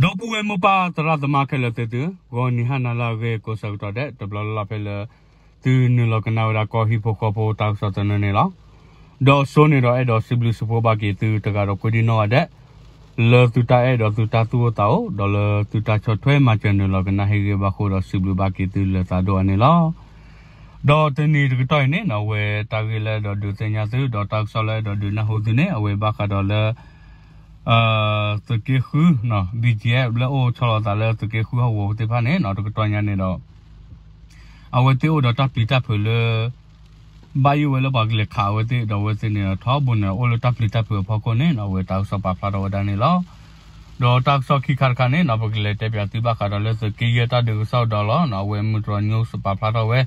ဒီပုၢ်ဝဲၢ်မိၢ်ပၢ်သရၣ်သမါခဲလၢာ်သ့ၣ်သု, ဂီၤနံၤဟါနၤလၢအဂ့ၤကိးဆၢကတီၢ်ဒဲး တဘျီလၢ်လၢ်ဖဲလၢ သုနုာ်လီၤကနၣ်ဝဲဒၣ်ကီၢ်ဟံၣ်ဖိဃီဖိတၢ်ကစီၣ်သနၢၣ်န့ၣ်လီၤ. ဒီးစိန့ၣ်ဒီးအဲၣ်ဒိးစံးဘျုးစံးဖှိၣ်ဘၣ်က့ၤသုတဂၤဒီးကိးဒံနီၢ်ဂၤဒဲး လၢသုတၢ်အဲၣ်ဒီးသုတၢ်သူၣ်အိၣ်သးအိၣ် ဒီးလၢသုတၢ်ဆီၣ်ထွဲမၤစၢၤနုာ်လီၤကနၣ်ဟ့ၣ်ဂံၢ်ဘါဃိဒီးစံးဘျုးဘၣ်က့ၤသုလၢသးဒိၣ်အါန့ၣ်လီၤ. ဒီးတနံၤတကတီၢ်အံၤန့ၣ် အဝဲတၢ်ဂ့ၢ်လၢအဲၣ်ဒိးဒုးသ့ၣ်ညါသု ဒီးတၢ်ကစီၣ်လၢအဲၣ်ဒိးဒုးနၢ်ဟူသုန့ၣ် အဝဲဘၣ်ဃးဒီးလၢ သုးက့ဃု BGF လၢအိၣ်ဆီလီၤသးလၢသုးက့ဃုဟီၣ်ကဝီၤသ့ၣ်တဖၣ်န့ၣ် တကတီၢ်ညါန့ၣ်ဒီး အဝဲသ့ၣ်အိၣ်ဒီးတၢ်ပျံၤတၢ်ဖုးလၢ ဘၣ်ယိၣ်ဝဲလၢပှၤကလဲၤခးအဝဲသ့ၣ်ဒီးအဝဲသ့ၣ်န့ၣ်ဒီး ထီဘိန့ၣ် အိၣ်လၢတၢ်ပျံၤတၢ်ဖုးအဖီခိၣ်န့ၣ် အဝဲတၢ်ကစီၣ်ပာ်ဖျါထီၣ်ဝဲဒၣ်န့ၣ်လီၤ. ဒီးတၢ်ကစီၣ်ခံခါတခါန့ၣ် ပကလဲၤတဲပၠးသုဘၣ်ဃးဒီးလၢသုးက့ယဲၢ်တၢ်ဒုးကစီၣ်ဒီးလီၤ. အဝဲမုၢ်တြီၤညိၣ်ပာ်ဖျါထီၣ်ဝဲ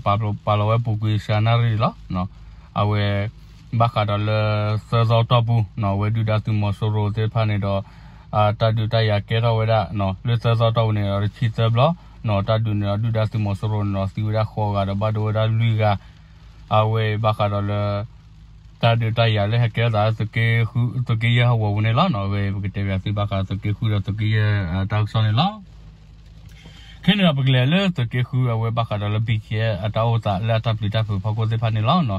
ပာ်လီၤဝဲပူၤကွံာ်စှၤနၣ်ရံၣ်လီၤ. အဝဲ ဘၣ်ဃးဒီးလၢသၢသီတီၢ်ပူၤန့ၣ် အဝဲဒုၣ်ဒါသုးမီၤစိရိၤသ့ၣ်တဖၣ်န့ၣ်ဒီး တၢ်ဒုးတၢ်ယၤကဲထီၣ်ဝဲဒၣ် လၢသၢသီတီၢ်ပူၤန့ၣ်ဒီးတဆံသၢဘျီန့ၣ် တၢ်ဒုးန့ၣ်ဒီးဒုၣ်ဒါသုးမီၤစိရိၤန့ၣ်ဒီးသံဝဲဒၣ်ဃိးဂၤဒီးဘၣ်ဒိဝဲဒၣ်လွံၢ်ဂၤ အဝဲဘၣ်ဃးဒီးလၢ တၢ်ဒုးတၢ်ယၤလၢဟဲကဲထီၣ်သးလၢ သုးက့ယဲၢ်ဟီၣ်ကဝီၤပူၤန့ၣ်လီၤ. အဝဲပကတဲပၠးသုဘၣ်ဃးသုးက့ဃုဒီးသုးက့ယဲၢ်တၢ်ကစီၣ်န့ၣ်လီၤ. ခဲန့ၣ်ဒီးပကလဲၤလၢသုးက့ဃု အဝဲဘၣ်ဃးဒီးလၢ BGF အတၢ်အိၣ်သးလၢအတၢ်ပျံၤတၢ်ဖုးဖီခိၣ်သ့ၣ်တဖၣ်န့ၣ်လီၤ.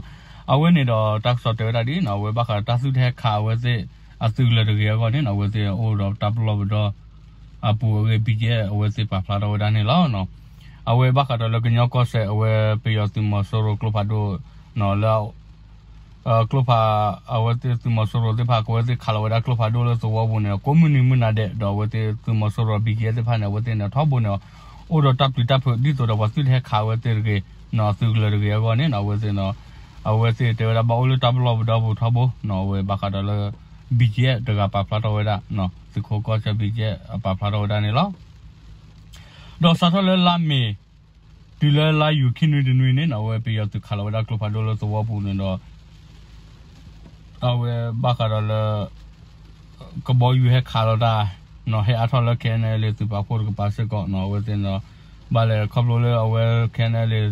အဝဲန့ၣ်ဒီးတၢ်ကစီၣ်တဲဝဲဒၣ်ဒ်န့ၣ် အဝဲဘၣ်ဃးဒီးတၢ်သုတဟဲခးအဝဲသ့ၣ်အသုးကလၢၤတဂ့ၤအဂီၢ်န့ၣ် အဝဲသ့ၣ်အိၣ်ဒီးတၢ်ပလီၢ်ပဒီ အပူၤအဂ့ၢ် BGF အဝဲသ့ၣ်ပာ်ဖျါထီၣ်ဝဲဒၣ်န့ၣ်လီၤ. အဝဲဘၣ်ဃးဒီးလၢကညီကီၢ်စဲၣ် အဝဲပယီၤသုးမီၤစိရိၤကျိဖးဒိၣ် လၢ ကျိဖး အဝဲသ့ၣ်သုးမီၤစိရိၤသ့ၣ်တဖၣ် အဝဲသ့ၣ်ခးလီၤဝဲဒၣ်ကျိဖးဒိၣ်လၢသဝီပူၤန့ၣ် ကိးမုၢ်နံၤမုၢ်နၤဒဲး ဒီးအဝဲသ့ၣ်သုးမီၤစိရိၤ BGF သ့ၣ်တဖၣ်န့ၣ် အဝဲသ့ၣ်န့ၣ်ထီဘိန့ၣ် အိၣ်ဒီးတၢ်ပျံၤတၢ်ဖုး ဒ်သိးဒီးပှၤသုတဟဲခးအဝဲသ့ၣ်တဂ့ၤ သုးကလၢၤတဂ့ၤအဂီၢ်န့ၣ် အဝဲသ့ၣ်န့ၣ် အဝဲသ့ၣ်တဲဝဲဒၣ်ဘၣ်အိၣ်လၢတၢ်ပလီၢ်ပဒီပူၤထီဘိန့ၣ် အဝဲဘၣ်ဃးဒီးလၢ BGF တဂၤပာ်ဖျါထီၣ်ဝဲဒၣ် သုးခိးကီၢ်ဆၢ BGF ပာ်ဖျါထီၣ်ဝဲဒၣ်န့ၣ်လီၤ. ဒီးစးထီၣ်လၢလါမ့ၤ တုၤလၢလါယူၤခံနွံတနွံန့ၣ် အဝဲပယီၤသုးခးလီၤဝဲဒၣ်ကျိဖးဒိၣ်လၢသဝီပူၤန့ၣ်ဒီး အဝဲဘၣ်ဃးဒီးလၢ ကဘီယူၤဟဲခးလီၤတၢ် ဟဲအါထီၣ်လၢ KNLA သုးပာ်ဖှိၣ်တကပၤစ့ၢ်ကီးန့ၣ် အဝဲသ့ၣ်န့ၣ် ဘၣ်လဲၤခီဖျိလၢအဝဲ KNLA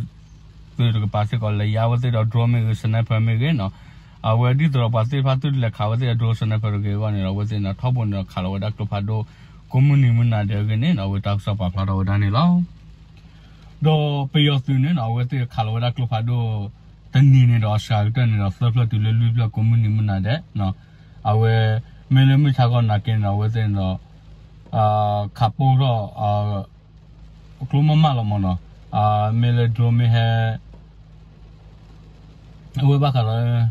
သုးတကပၤစ့ၢ်ကီး လဲၤယါအဝဲသ့ၣ်ဒီး drone မ့ၢ်ဂ့ၤ sniper မ့ၢ်ဂ့ၤန့ၣ် အဝဲဒ်သိးဒီးပှၤသ့ၣ်တဖၣ်သုတလဲၤခးအဝဲသ့ၣ်အ drone sniper တဂ့ၤအဂီၢ်န့ၣ်ဒီး အဝဲသ့ၣ်န့ၣ်ထီဘိန့ၣ်ဒီး ခးလီၤဝဲဒၣ်ကျိဖးဒိၣ် ကိးမုၢ်နံၤမုၢ်နၤဒဲးအဂ့ၢ်န့ၣ် အဝဲတၢ်ကစီၣ်ပာ်ဖျါထီၣ်ဝဲဒၣ်န့ၣ်လီၤ. ဒီးပယီၤသုးန့ၣ် အဝဲသ့ၣ်ခးလီၤဝဲဒၣ်ကျိဖးဒိၣ် တနံၤန့ၣ်ဒီးအစှၤကတၢၢ်န့ၣ်ဒီး သၢဖျၢၣ်တုၤလၢလွံၢ်ဖျၢၣ်ကိးမုၢ်နံၤမုၢ်နၤဒဲး အဝဲ မ့ၢ်လၢမုၢ်ဆါခီနာ်က့န့ၣ်ဒီး အဝဲသ့ၣ်န့ၣ်ဒီး ခးပိၢ်ထီၣ် ကျိမးမးလီၤမးနီၤ မ့ၢ်လၢ drone မ့ၢ်ဟဲ အဝဲဘၣ်ဃးဒီး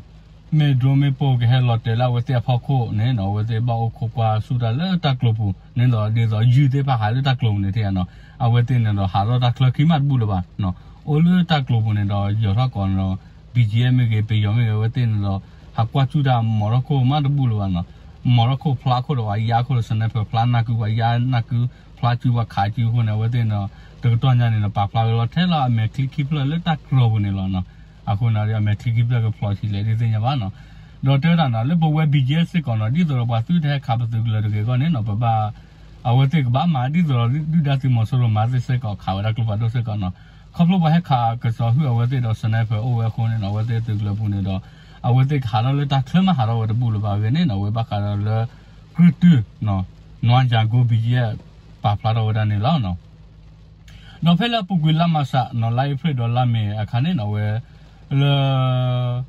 မ့ၢ် drone မ့ၢ်ပိၢ်ကဟဲလီၤတဲာ်လၢအဝဲသ့ၣ်အဖီခိၣ်န့ၣ်နီၤ အဝဲသ့ၣ်ဘၣ်အိၣ်ခိးကွၢ်ဆူၣ်တၢ်လၢတၢ်ကျိၤပူၤန့ၣ်ဒီး ဒ်သိးယုၢ်သ့ၣ်တဖၣ်ဟးလၢတၢ်ကျိၤပူၤန့ၣ်ထံၣ်ဧါနီၤ အဝဲသ့ၣ်န့ၣ်ဒီး ဟးထီၣ်တၢ်ချၢခံမးတဘူၣ်လၢၤဘၣ် အိၣ်လၢတၢ်ကျိၤပူၤန့ၣ်ဒီး ယီၤထီၣ်ကိးန့ၣ်ဒီး BGF မ့ၢ်ဂ့ၤ ပယီၤမ့ၢ်ဂ့ၤ အဝဲသ့ၣ်န့ၣ်ဒီး ဟးကွၢ်ဆူၣ်တၢ်မီၤထီၣ်ခိၣ်မးတဘူၣ်လၢၤဘၣ်နီၤ မီၤထီၣ်ခိၣ်ဖျါခိၣ်ဒီးပှၤယါခိၣ်ဒီး sniper ဖျါနၢ်ကု ပှၤယါနၢ်ကု ဖျါစုပှၤခးစုအဃိန့ၣ် အဝဲသ့ၣ်န့ၣ်ဒီး တကတီၢ်ညါန့ၣ်ဒီး ပာ်ဖျါဝဲလီၤထဲလီၤအမဲာ်ချံခံဖျၢၣ်လၢတၢ်ကျိၤပူၤန့ၣ်လီၤနီၤ အဃိန့ၣ်ဒီး အမဲာ်ချံခံဖျၢၣ်ကဖျိးဆံးလဲၣ်ဒ်သ့ၣ်ညါဘၣ်နီၤ ဒီးတဲဝဲဒၣ်နီၤ လၢပဝဲ BGF စ့ၢ်ကီးနီၤ ဒ်သိးဒီးပှၤသုတဟဲခးပသုးကလၢၤတဂ့ၤအဂီၢ်န့ၣ်နီၤ ပဘၣ် အဝဲသ့ၣ်ကဘၣ်မၤဒ်သိးဒီးဒုၣ်ဒါသုးမီၤစိရိၤမၤသ့ၣ်စ့ၢ်ကီး ခးဝဲဒၣ်ကျိဖးဒိၣ်စ့ၢ်ကီးနီၤ ခီဖျိပှၤဟဲခးကစီၤဟုၣ်အဝဲသ့ၣ်ဒီး sniper အိၣ်ဝဲအဃိန့ၣ်နီၤ အဝဲသ့ၣ်သုးကလၢၤပူၤန့ၣ်ဒီး အဝဲသ့ၣ်ကဟးထီၣ်လၢတၢ်ချၢမးဟးထီၣ်ဝဲတဘူၣ်လၢၤဘၣ်အဂ့ၢ်န့ၣ်နီၤ အဝဲဘၣ်ဃးဒီးလၢ ကြုၢ်တုၢ် နွါယၤကိ BGF ပာ်ဖျါထီၣ်ဝဲဒၣ်န့ၣ်လီၤ. ဒီးဖဲလၢအပူၤကွံာ်လါမၤရှးနီၤ လါအ့ဖြ့ၣ်ဒီးလါမ့ၤအခါန့ၣ်နီၤ အဝဲ လၢ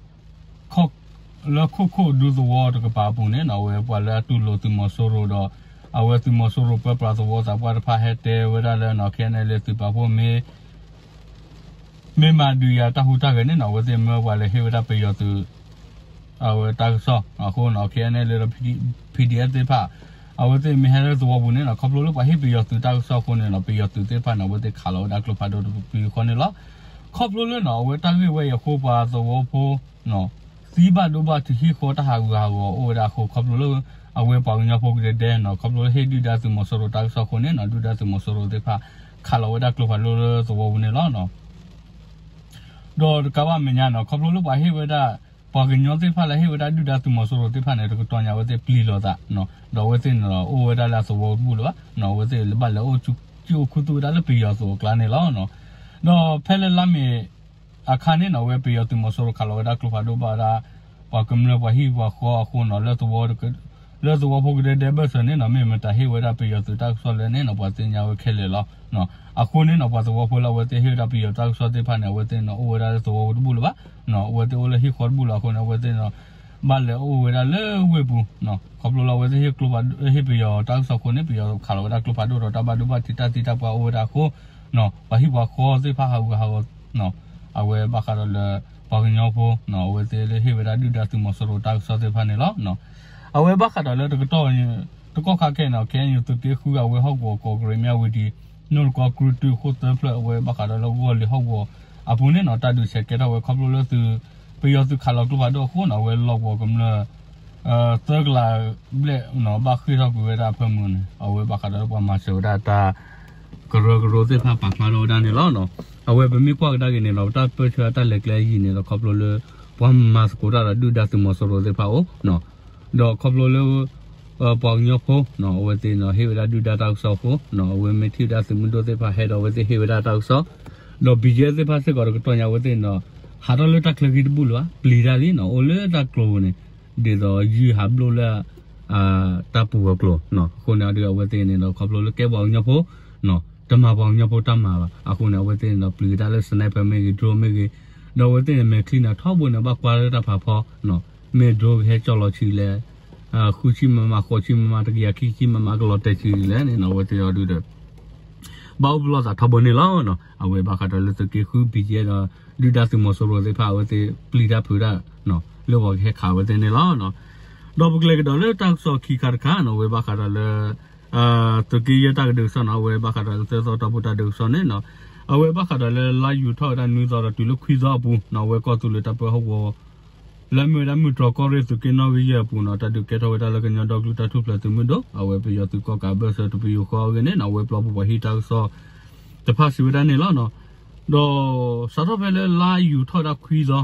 လၢခိၣ်ခိၣ်ဒူသဝီတကပၤအပူၤန့ၣ်နီၤ အဝဲပှၤလၢအတူၢ်လိာ်သုးမီၤစိရိၤဒီး အဝဲသုးမီၤစိရိၤပၢပြးသဝီသးပှၢ်တဖၣ်ဟဲတဲဝဲဒၣ်လၢနီၤ KNLA သုးပာ်ဖှိၣ်မ့ၢ် မ့ၢ်မၤဒုးယၤတၢ်ဟူးတၢ်ဂဲၤန့ၣ်နီၤ အဝဲသ့ၣ်မၢပှၤလဲၤဟ့ၣ်ဝဲဒၣ်ပယီၤသုး အဝဲတၢ်ကစီၣ်အဃိနီၤ KNLA ဒီး PDF သ့ၣ်တဖၣ် အဝဲသ့ၣ်မ့ၢ်ဟဲလၢသဝီပူၤန့ၣ်နီၤ ခီဖျိလၢပှၤဟ့ၣ်ပယီၤသုးတၢ်ကစီၣ်အဃိန့ၣ်နီၤ ပယီၤသုးသ့ၣ်တဖၣ်န့ၣ် အဝဲသ့ၣ်ခးလီၤဝဲဒၣ်ကျိဖးဒိၣ်တပူၤဃီန့ၣ်လီၤ. ခီဖျိလၢနီၤ အဝဲတၢ်ဂ့ၢ်ဝဲအံၤအဃိပှၤသဝီဖိ သံဘၣ်ဒိဘၣ်ထံးဟံၣ်ဃီတၢ်ဟးဂူာ်ဟးဂီၤအိၣ်ဝဲဒၣ်အဃိ ခီဖျိလၢ အဝဲပှၤကညီဖိကဒဲဒဲနီၤ ခီဖျိလၢဟ့ၣ်ဒုၣ်ဒါသုးမီၤစိရိၤတၢ်ကစီၣ်အဃိန့ၣ်နီၤ ဒုၣ်ဒါသုးမီၤစိရိၤသ့ၣ်တဖၣ် ခးလီၤဝဲဒၣ်ကျိဖးဒိၣ်လၢသဝီပူၤန့ၣ်လီၤ. ဒီးတကးဘၣ်မဲာ်ညါနီၤ ခီဖျိလၢပှၤဟ့ၣ်ဝဲဒၣ် ပှၤကညီသ့ၣ်တဖၣ်လၢဟ့ၣ်ဝဲဒၣ်ဒုၣ်ဒါသုးမီၤစိရိၤသ့ၣ်တဖၣ်န့ၣ် တကတီၢ်ညါအဝဲသ့ၣ်ပျံၤလိာ်သး ဒီးအဝဲသ့ၣ်န့ၣ်ဒီး အိၣ်ဝဲဒၣ်လၢအသဝီတဘူၣ်လၢၤဘၣ် အဝဲသ့ၣ်ဘၣ်လဲၤအိၣ်စူၢ်အိၣ်ခူသူၣ်ဝဲဒၣ်လၢပယီၤသုးအကျါန့ၣ်လီၤ. ဒီးဖဲလၢလါမ့ၤ အခါန့ၣ်နီၤ အဝဲပယီၤသုးမီၤစိရိၤခးလီၤဝဲဒၣ်ကျိဖးဒိၣ်ဘၣ်ဝဲဒၣ် ပှၤကမျၢၢ်ပှၤဟံၣ်ပှၤဃီအဃိနီၤ လၢသဝီတက လၢသဝီဖိကဒဲဒဲဘၢၣ်စၢၤန့ၣ်နီၤ မ့ၢ်မတၤဟ့ၣ်ဝဲဒၣ်ပယီၤသုးတၢ်ကစီၣ်လဲၣ်န့ၣ်နီၤ ပှၤသ့ၣ်ညါဝဲခဲလၢာ်လီၤ. အဃိန့ၣ်နီၤ ပှၤသဝီဖိလၢအဝဲသ့ၣ်ဟ့ၣ်ဝဲဒၣ်ပယီၤတၢ်ကစီၣ်သ့ၣ်တဖၣ်န့ၣ် အဝဲသ့ၣ်န့ၣ် အိၣ်ဝဲဒၣ်လၢသဝီဖိတဘူၣ်လၢၤဘၣ်. အဝဲသ့ၣ်အိၣ်လၢဟံၣ်ဃီတဘူၣ်လၢၤအဃိန့ၣ် အဝဲသ့ၣ်န့ၣ် ဘၣ်လဲၤအိၣ်ဝဲဒၣ်လၢဝ့ၢ်ပူၤ ခီဖျိလၢအဝဲသ့ၣ်ဟ့ၣ်ကျိဖးဒိၣ် ဟ့ၣ်ပယီၤတၢ်ကစီၣ်အဃိန့ၣ် ပယီၤခးလီၤဝဲဒၣ်ကျိဖးဒိၣ်ဒီး တၢ်ဘၣ်ဒိဘၣ်ထံးတၢ်သံတၢ်ပှၢ်အိၣ်ဝဲဒၣ်အဃိ ပှၤဟံၣ်ပှၤဃီသ့ၣ်တဖၣ်ဟးဂူာ်ဟးဂီၤ အဝဲဘၣ်ဃးဒီးလၢ ပှၤကညီဖိ အဝဲသ့ၣ်လၢဟ့ၣ်ဝဲဒၣ်ဒုၣ်ဒါသုးမီၤစိရိၤတၢ်ကစီၣ်သ့ၣ်တဖၣ်န့ၣ်လီၤ. အဝဲဘၣ်ဃးဒီးလၢတကတီၢ် တကီၢ်ခါခဲအံၤနီၤ ခဲအံၤသုးက့ဃုအဝဲဟီၣ်ကဝီၤကိးကရ့ၣ်မၠၣ်ဝတံၤ နိၣ်တကီၢ်ကြုၢ်တုာ်ဃိၣ်သၢဖျၢၣ် အဝဲဘၣ်ဃးဒီးလၢဂီၢ်လံၤဟီၣ်ကဝီၤအပူၤန့ၣ်နီၤ တၢ်ဒုးဆဲးကဲထီၣ်ဝဲခီဖျိလၢသုး ပယီၤသုးခးလီၤကျိဖးဒိၣ်အဃိနီၤ အဝဲလီၢ်ကဝီၤကမျၢၢ် သၢကလးဘျဲၣ်နီၤ ဘၣ်ဃ့ၢ်ထီၣ်ကွံာ်ဝဲဒၣ်အဖၢမုၢ်န့ၣ် အဝဲဘၣ်ဃးဒီးလၢပှၤမၤစၢၤဝဲဒၣ်တၢ် ကရၢကရိသ့ၣ်တဖၣ်ပာ်ဖျါထီၣ်ဝဲဒၣ်န့ၣ်လီၤ. အဝဲပမ့ၢ်ကွၢ်ကဒါက့ၤန့ၣ်ဒီး ပတၢ်ပၢၢ်ဆၢတၢ်လဲၤကျဲအယံၤန့ၣ်ဒီး ခီဖျိလၢ ပှၤမၤသကိးတၢ်ဒီးဒုၣ်ဒါသုးမီၤစိရိၤသ့ၣ်တဖၣ်အိၣ် ဒီးခီဖျိလၢ ပှၤကညီဖိ အဝဲသ့ၣ်န့ၣ် ဟ့ၣ်ဝဲဒၣ်ဒုၣ်ဒါတၢ်ကစီၣ်အဃိ အဝဲမ့ၢ်ထံၣ်ဝဲဒၣ်သုးမုၢ်ဒိၣ်သ့ၣ်တဖၣ်ဟဲဒီးအဝဲသ့ၣ်ဟ့ၣ်ဝဲဒၣ်တၢ်ကစီၣ် ဒီး ဘံယဲၢ် သ့ၣ်တဖၣ်စ့ၢ်ကီးတကတီၢ်ညါအဝဲသ့ၣ်န့ၣ် ဟးထီၣ်လၢတၢ်ချၢဃံတဘူၣ်လၢၤဘၣ် ပျံၤတၢ်လံနီၤ အိၣ်လၢတၢ်ကျိၤပူၤန့ၣ် ဒ်သိးယုၢ်ဟးဘျိလၢ တၢ်ပူၤအကျိၤ အဃိန့ၣ်ဒီးအဝဲသ့ၣ်န့ၣ်ဒီး ခီဖျိလၢကဲပှၤကညီဖိ တမၤပှၤကညီဖိတၢ်မၤဘၣ် အဃိန့ၣ် အဝဲသ့ၣ်န့ၣ်ဒီးပျံၤကဒါလၢ sniper မ့ၢ်ဂ့ၤ drone မ့ၢ်ဂ့ၤ ဒီးအဝဲသ့ၣ်န့ၣ် မဲာ်ချံန့ၣ် ထီဘိန့ၣ် ဘၣ်ကွၢ်လၢတၢ်ဖးဖီ မ့ၢ် drone ကဟဲကၠီၣ်လီၤဆံးလဲၣ် ဃုဆံမမ ဃိးဆံမမ တကယၤခံဆံမမ ကလီၤတဲာ်ဆံးလဲၣ်န့ၣ်နီၤ အဝဲသ့ၣ်အီၤဒုဒီး ဘၣ်အိၣ်ပလီၢ်သးထီဘိန့ၣ်လီၤ. အဝဲဘၣ်ဃးဒီးလၢသုးက့ဃု ဘံယဲၢ် ဒီး ဒုၣ်ဒါသုးမီၤစိရိၤသ့ၣ်တဖၣ်အဝဲသ့ၣ်ပျံၤတၢ်ဖုးတၢ် လၢပှၤကဟဲခးဝဲသ့ၣ်န့ၣ်လီၤ. ဒီးပကလဲၤကဒီးလၢတၢ်ကစီၣ်ခံခါတခါနီၤ အဝဲဘၣ်ဃးဒီးလၢ သုးက့ယဲၢ်တၢ်ကဒုးကစီၣ်နီၤ အဝဲဘၣ်ဃးဒီးလၢသၢသီတီၢ်ပူၤတၢ်ဒုးကစီၣ်န့ၣ်နီၤ အဝဲဘၣ်ဃးဒီးလၢလါယူၤထီၣ်ဝဲဒၣ်နွံသီဒီးတုၤလၢခွံသီအပူၤနီၤ အဝဲကီၢ်သူလ့ၤတၢ်ပၢဟီၣ်ကဝီၤ လၢအမ့ၢ်ဝဲဒၣ်မုၢ်တြီၢ်ကီၢ်ရ့ၣ်သုးက့နီၣ်ဂံၢ်ယဲၢ်အပူၤနီၤ တၢ်ဒုးကဲထီၣ်ဝဲဒၣ်လၢကညီဒီကလုာ်တၢ်ထူၣ်ဖျဲးသုးမုၢ်ဒိၣ် အဝဲပယီၤသုးကီၣ်ကးအဘၢၣ်စၢၤတပယူာ်ဃီအဂ့ၢ်န့ၣ်နီၤ အဝဲပျီပူၤပှၤဟံးတၢ်ကစီၣ် တဖၣ်စံးဝဲဒၣ်န့ၣ်လီၤ. ဒီးစးထီၣ်ဖဲလၢလါယူၤထီၣ်ဝဲဒၣ်ခွံသီ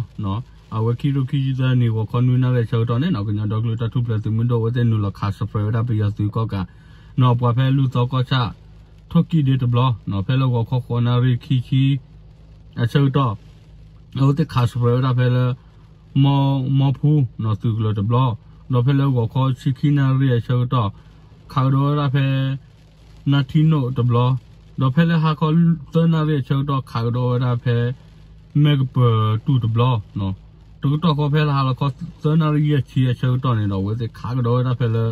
အဝဲခံကထိခံဆံသၢနံၣ် ဂီၤခီနွံနၣ်ရံၣ်အဆၢကတီၢ်န့ၣ်နီၤ ကညီဒီကလုာ်တၢ်ထူၣ်ဖျဲးသုးမုၢ်ဒိၣ် အဝဲသ့ၣ်နုာ်လီၤခးစပရဲးဝဲဒၣ်ပယီၤသုးကီၣ်ကးနီၤ ပှၤဖဲလူၢ်သီကီၢ်ဆၣ် ထိၣ်ကံၣ်ဒ့တဘျီနီၤ ဖဲလၢဂီၤခီဃိးနၣ်ရံၣ်ခံဆံ အဆၢကတီၢ် အဝဲသ့ၣ်ခးစပရဲးဝဲဒၣ်ဖဲလၢ မီၢ် မီၢ်ဖူနီၤ သုးကလၢၤတဘျီ ဒီးဖဲလၢဂီၤခီဆံခံနၣ်ရံၣ်အဆၢကတီၢ် ခးကဒီးဝဲဒၣ်ဖဲ နါထံနိၣ်တဘျီ ဒီးဖဲလၢဟါခီသၢနၣ်ရံၣ်အဆၢကတီၢ် ခးကဒီးဝဲဒၣ်ဖဲ မဲၢ်ကပၢၤတူၢ်တဘျီ တကတီၢ်ဃီဖဲလၢဟါလီၤခီသၢနၣ်ရံၣ်ယဲၢ်ဆံအဆၢကတီၢ်န့ၣ်ဒီး အဝဲသ့ၣ်ခးကဒီးဝဲဒၣ်ဖဲလၢ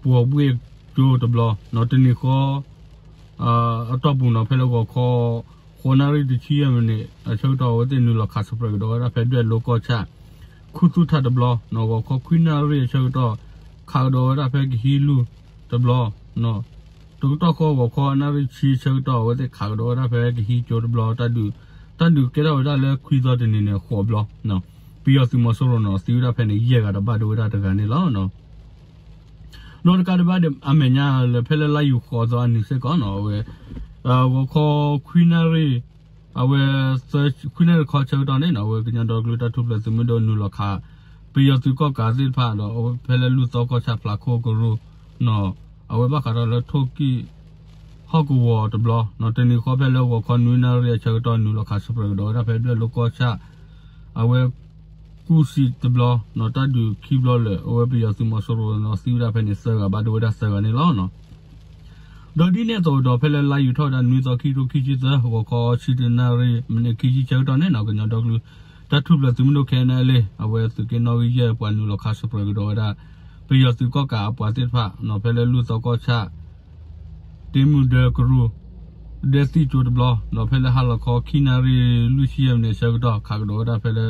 ပှီၤဘှ့ၣ်ကၠိတဘျီ တနံၤဃီ အတီၢ်ပူၤနီၤ ဖဲလၢဂီၤခီ ဃိးနၣ်ရံၣ်တဆံယဲၢ်မံးနံးအဆၢကတီၢ် အဝဲသ့ၣ်နုာ်လီၤခးစပရဲးကဒီးဝဲဒၣ်ဖဲဒွဲၣ်လိကီၢ်ဆၣ် ခူသူၣ်ထၣ်တဘျီနီၤ ဂီၤခီခွံနၣ်ရံၣ်အဆၢကတီၢ် ခးကဒီးဝဲဒၣ်ဖဲကဟံးလူၢ်တဘျီ တကတီၢ်ဃီဂီၤခီနၣ်ရံၣ်ဆံအဆၢကတီၢ် အဝဲသ့ၣ်ခးကဒီးဝဲဒၣ်ဖဲကဟံးကၠိတဘျီ တၢ်ဒုး တၢ်ဒုးကဲထီၣ်ဝဲဒၣ်လၢခွံသီတနံၤန့ၣ် ဃိးဘျီ ပယီၤသုးမီၤစိရိၤန့ၣ် သံဝဲဒၣ်ဖဲန့ၣ် ယဲၢ်ဂၤဒီးဘၣ်ဒိဝဲဒၣ်တဂၤန့ၣ်လီၤ. ဒီးတကးဒံးဘၣ်ဒီး အမဲာ်ညါလၢဖဲလၢလါယူၤဃိးသီအနံၤစ့ၢ်ကီးနီၤ အဝဲ ဂီၤခီခွံနၣ်ရံၣ် အဝဲ ခွံနၣ်ရံၣ်တခီအဆၢကတီၢ်န့ၣ်နီၤ အဝဲကညီဒီကလုာ်တၢ်ထူၣ်ဖျဲးသုးမုၢ်ဒိၣ်နုာ်လီၤခး ပယီၤသုးကီၣ်ကးသ့ၣ်တဖၣ်ဒီး အဝဲဖဲလၢလူၢ်သီကီၢ်ဆၣ်ဖျးခိၣ်ကရူၢ်နီၤ အဝဲဘၣ်ဃးဒီးလၢထိၣ်ကံၣ် ဟီၣ်ကဝီၤတဘျီနီၤ တနံၤဃီဖဲလၢဂီၤခီနွံနၣ်ရံၣ်အဆၢကတီၢ်နုာ်လီၤခးစပရဲးကဒီးဝဲဒၣ်ဖဲဒွဲၣ်လိကီၢ်ဆၣ် အဝဲ ကူၣ်စံးတဘျီနီၤ တၢ်ဒုးခံဘျီလၢာ် အဝဲပယီၤသုးမီၤစိရိၤနီၤ သံဝဲဒၣ်ဖဲန့ၣ်သၢဂၤ ဘၣ်ဒိဝဲဒၣ်သၢဂၤန့ၣ်လီၤ. ဒီးဒ်န့ၣ်အသိးဒီးဖဲလၢလါယူၤထီၣ်ဝဲဒၣ်နွံသီခံကထိခံဆံသၢ ဂီၤခီဆံတၢနၣ်ရံၣ် မံးနံးခံဆံဆၢကတီၢ်န့ၣ်နီၤ ကညီဒီကလုာ် တၢ်ထူၣ်ဖျဲးသုးမုၢ်ဒိၣ် ခဲအံၤန့ၣ်လံ အဝဲသုးက့နီၣ်ဂံၢ်ယဲၢ်ပှၤနုာ်လီၤခးစပရဲးကဒီးဝဲဒၣ် ပယီၤသုးကီၣ်ကးအပှၤသ့ၣ်တဖၣ်နီၤ ဖဲလၢလူၢ်သီကီၢ်ဆၣ် တ့မုၢ်ဒၢကရူၢ် ဒဲသံၣ်ကၠိတဘျီ ဒီးဖဲလၢဟါလီၤခီခံနၣ်ရံၣ်လွံၢ်ဆံယဲၢ်မံးနံးအဆၢကတီၢ် ခးကဒီးဝဲဒၣ်ဖဲလၢ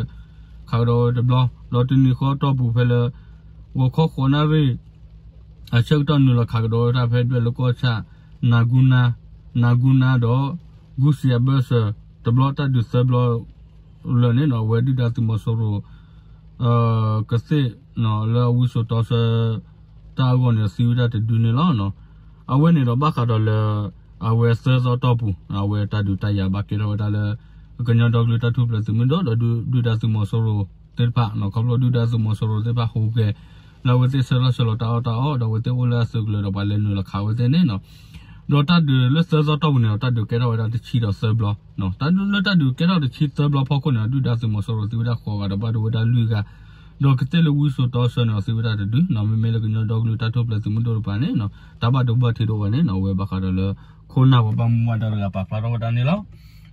ခးကဒီးဝဲတဘျီ ဒီးတနံၤဃီတီၢ်ပူၤဖဲလၢ ဂီၤခီဃိးနၣ်ရံၣ် အဆၢကတီၢ်နုာ်လီၤခးကဒီးဝဲဒၣ်ဖဲဒွဲၣ်လိကီၢ်ဆၣ် နၤဂူနါ နၤဂူနါဒီး ဂူစံးအဘၢၣ်စၢၤ တဘျီတၢ်ဒုးသၢဘျီ လၢာ်န့ၣ်နီၤ အဝဲဒုၣ်ဒါသုးမီၤစိရိၤ ကသ့ၣ်နီၤ လၢအဝံစိာ်တီဆၢ တၢ်အဂီၢ်န့ၣ် သံဝဲဒၣ်တဒုန့ၣ်လီၤ. အဝဲန့ၣ်ဒီးဘၣ်ဃးဒီးလၢ အဝဲသၢသီတီၢ်ပူၤ အဝဲတၢ်ဒုးတၢ်ယၤဘၣ်ကဲထီၣ်ဝဲဒၣ်လၢ ကညီဒီကလုာ်တၢ်ထူၣ်ဖျဲးသုးမုၢ်ဒိၣ် ဒီးဒုၣ်ဒါသုးမီၤစိရိၤသ့ၣ်တဖၣ်နီၤ ခီဖျိဒုၣ်ဒါသုးမီၤစိရိၤသ့ၣ်တဖၣ်ဟူးဂဲၤ လၢအဝဲသ့ၣ်ဆှၢလီၤဆှၢလီၤတၢ်အီၣ်တၢ်အီ ဒီးအဝဲသ့ၣ်အိၣ်လၢအသုးကလၢၤဒီးပှၤလဲၤနုာ်လီၤခးဝဲသ့ၣ်န့ၣ်နီၤ ဒီးတၢ်ဒုးလၢသၢသီတီၢ်ပူၤန့ၣ်ဒီး တၢ်ဒုးကဲထီၣ်ဝဲဒၣ်တဆံဒီးသၢဘျီ, တၢ်ဒုးလၢတၢ်ဒုးကဲထီၣ်တဆံသၢဘျီဖီခိၣ်န့ၣ်ဒီး ဒုၣ်ဒါသုးမီၤစိရိၤသံဝဲဒၣ်ဃိးဂၤဒီးဘၣ်ဒိဝဲဒၣ်လွံၢ်ဂၤ, ဒီးကတဲလၢဝံစိာ်တီဆၢန့ၣ် အသုဝဲဒၣ်တဒုနီၤ, မ့မ့ၢ်လၢကညီဒီကလုာ်တၢ်ထူၣ်ဖျဲးသုးမုၢ်ဒိၣ်တကပၤန့ၣ်နီၤ, တၢ်ဘၣ်ဒိဘၣ်ထံးတအိၣ်ဘၣ်န့ၣ်နီၤ, အဝဲဘၣ်ဃးဒီးလၢ ခိၣ်နၢ်ပှၤဘၣ်မူဘၣ်ဒါတဂၤပာ်ဖျါထီၣ်ဝဲဒၣ်န့ၣ်လီၤ.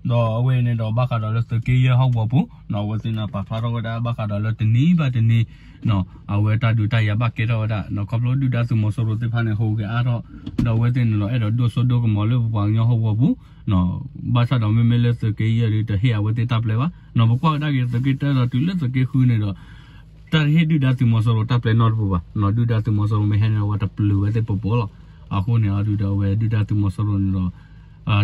ဒီးအဝဲန့ၣ်ဒီးဘၣ်ဃးဒီးလၢသုးက့ယဲၢ်ဟီၣ်ကဝီၤပူၤနီၤ, အဝဲသ့ၣ်န့ၣ်ပာ်ဖျါထီၣ်ဝဲဒၣ်ဘၣ်ဃးဒီးလၢတနံၤဘၣ်တနံၤနီၤ, အဝဲတၢ်ဒုးတၢ်ယၤဘၣ်ကဲထီၣ်ဝဲဒၣ်နီၤ, ခီဖျိဒုၣ်ဒါသုးမီၤစိရိၤသ့ၣ်တဖၣ်န့ၣ် ဟူးဂဲၤအါထီၣ်, ဒီးအဝဲသ့ၣ်န့ၣ်ဒီး အဲၣ်ဒိးဒိၣ်စိဒိၣ်ကမီၤလၢပပှၤကညီဟီၣ်ကဝီၤပူၤနီၤ, ဘၣ်ဆၣ်ဒီးမ့မ့ၢ်လၢသုးက့ယဲၢ်ဒီး တဟ့ၣ်အဝဲသ့ၣ်တၢ်ပျဲဘၣ်နီၤ, ပကွၢ်ကဒါက့ၤသုးက့တၢဒီးတုၤလၢသုးက့ဃုန့ၣ်ဒီး တၢ်တဟ့ၣ်ဒုၣ်ဒါသုးမီၤစိရိၤတၢ်ပျဲနီတပူၤဘၣ်နီၤ, ဒုၣ်ဒါသုးမီၤစိရိၤမ့ၢ်ဟဲန့ၣ်ဒီး ဝဲတပျုာ်ဝဲသ့ၣ်ပိာ်ပိာ်လီၤ. အဃိန့ၣ်အဒုးဒီး အဝဲဒုၣ်ဒါသုးမီၤစိရိၤန့ၣ်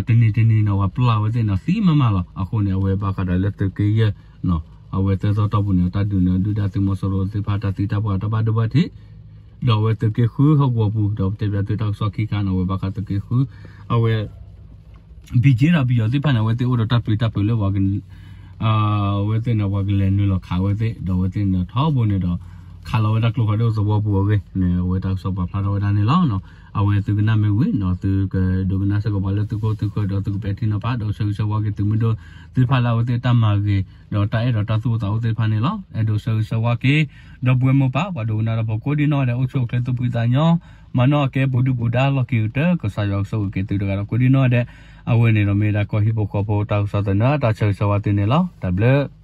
ဒီး တနံၤတနံၤန့ၣ် ပှၤပျၢ်ဝဲသ့ၣ်န့ၣ်သံမးမးလီၤ. အဃိန့ၣ် အဝဲဘၣ်ဃးဒီးလၢသုးက့ယဲၢ်နီၤ, အဝဲသၢသီတီၢ်ပူၤန့ၣ် တၢ်ဒုးန့ၣ် ဒုၣ်ဒါသုးမီၤစိရိၤသ့ၣ်တဖၣ်တၢ်သံတၢ်ပှၢ်တၢ်ဘၣ်ဒိဘၣ်ထံး ဒီးအဝဲသုးက့ဃုဟီၣ်ကဝီၤပူၤ ဒီးပတဲပၠးသုတၢ်ကစီၣ်ခံခါန့ၣ် အဝဲဘၣ်ဃးသုးက့ဃု အဝဲ ဘံၣ်က့ဒီးပယီၤသ့ၣ်တဖၣ်န့ၣ် အဝဲသ့ၣ်အိၣ်ဒီးတၢ်ပျံၤတၢ်ဖုးလၢပှၤ အဝဲသ့ၣ်န့ၣ် ပှၤကလဲၤနုာ်လီၤခးဝဲသ့ၣ် ဒီးအဝဲသ့ၣ်န့ၣ်ထီဘိန့ၣ်ဒီး ခးလီၤဝဲဒၣ်ကျိဖးဒိၣ်သဝီပူၤအဂ့ၢ်န့ၣ် အဝဲတၢ်ကစီၣ်ပာ်ဖျါထီၣ်ဝဲဒၣ်န့ၣ်လီၤ. အဝဲသုကနၣ်မ့ၢ်ဝံၤနီၤ သုကဒိကနၣ်စ့ၢ်ကီးပှၤလၢသုခိၣ်သုဃၢၤ ဒီးသုကပဲာ်ထံနီၤဖး ဒီးဆၢဂ့ၤဆၢဝါက့ၤသုးမုၢ်ဒိၣ်သ့ၣ်တဖၣ်လၢအဝဲသ့ၣ်တၢ်မၤဂ့ၤ ဒီးတၢ်အဲၣ်ဒီးတၢ်သူၣ်အိၣ်သးအိၣ်သ့ၣ်တဖၣ်န့ၣ်လီၤ. အဲၣ်ဒိးဆၢဂ့ၤဆၢဝါက့ၤ ဒီပုၢ်ဝဲၢ်မိၢ်ပၢ် ပှၤဒိကနၣ်တၢ်ဖိကိးဒံနီၢ်ဂၤဒဲး အိၣ်ဆူၣ်အိၣ်ချ့သူၣ်ဖှံသးညီ မၤနီၣ်ကဲပူၤဒုၣ်ပူၤဒါလီၢ်ခံကတၢၢ် ကစၢ်ယွၤကဆိၣ်ဂ့ၤက့ၤသုတဂၤဒီးကိးဒံနီၢ်ဂၤဒဲး. အဝဲန့ၣ်ဒီးမ့ၢ်ဒၣ်ကီၢ်ဟံၣ်ဖိဃီဖိတၢ်ကစီၣ်သနၢၣ် တၢ်ဆၢဂ့ၤဆၢဝါသုန့ၣ်လီၤ. တၢ်ဘျုး